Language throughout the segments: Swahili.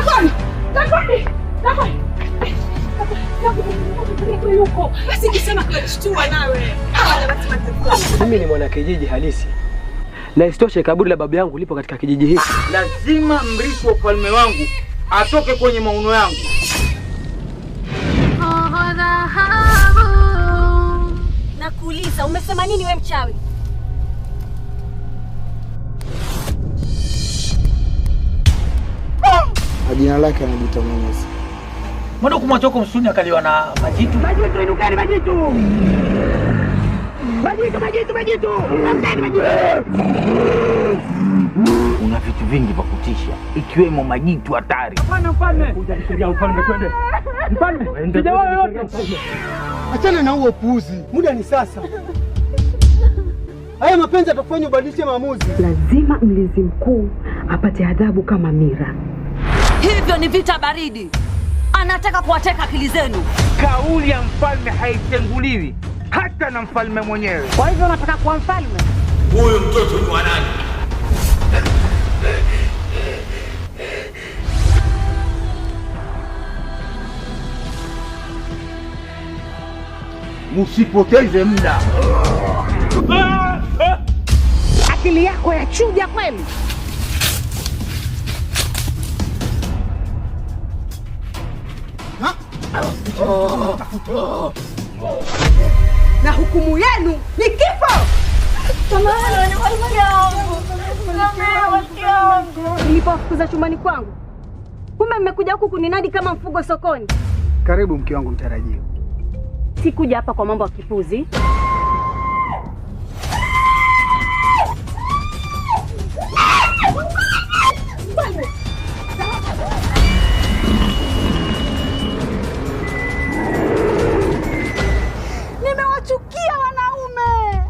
Takwani! Takwani! Takwani! Yuko. Basi kisema kashtua nawe. Mimi ni mwanakijiji halisi. Na isitoshe kaburi la babu yangu lipo katika kijiji hiki. Lazima mrithi wa ufalme wangu atoke kwenye mauno yangu. Nakuuliza, umesema nini we mchawi? Na jina lake anajiita Mwenyezi. Mbona kumwacha huko msituni akaliwa na majitu? Majitu inukani majitu. Majitu majitu majitu. Amkeni majitu. Una vitu vingi vya kutisha ikiwemo majitu hatari. Hapana mfalme. Kuja mfalme twende. Mfalme, sijawahi yote. Achana na huo puuzi, muda ni sasa. Haya mapenzi atakufanya ubadilishe maamuzi. Lazima mlinzi mkuu apate adhabu kama Mira. Hivyo ni vita baridi. Anataka kuwateka akili zenu. Kauli ya mfalme haitenguliwi hata na mfalme mwenyewe. Kwa hivyo unataka kuwa mfalme? Huyu mtoto ni wa nani? Msipoteze muda. Akili yako ya chuja kweli. Na hukumu yenu ni kifo. Nilipowafukuza chumbani kwangu, kumbe mmekuja huku kuninadi kama mfugo sokoni. Karibu mke wangu mtarajiwa. Sikuja hapa kwa mambo ya kipuzi. Nimewachukia wanaume.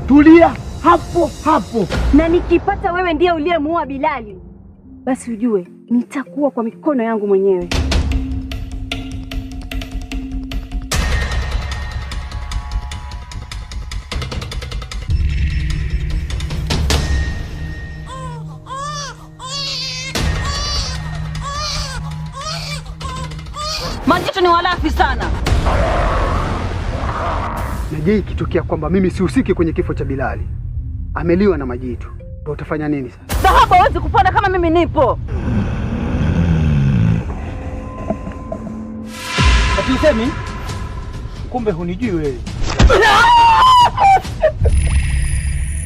Tulia hapo hapo. Na nikipata wewe ndiye uliyemuua Bilali, basi ujue nitakuwa kwa mikono yangu mwenyewe. Majitu ni walafi sana. Na je, ikitokea kwamba mimi sihusiki kwenye kifo cha Bilali, ameliwa na majitu, ndio utafanya nini sasa? Dhahabu hawezi kupona kama mimi nipo. Ati usemi? Kumbe hunijui wewe.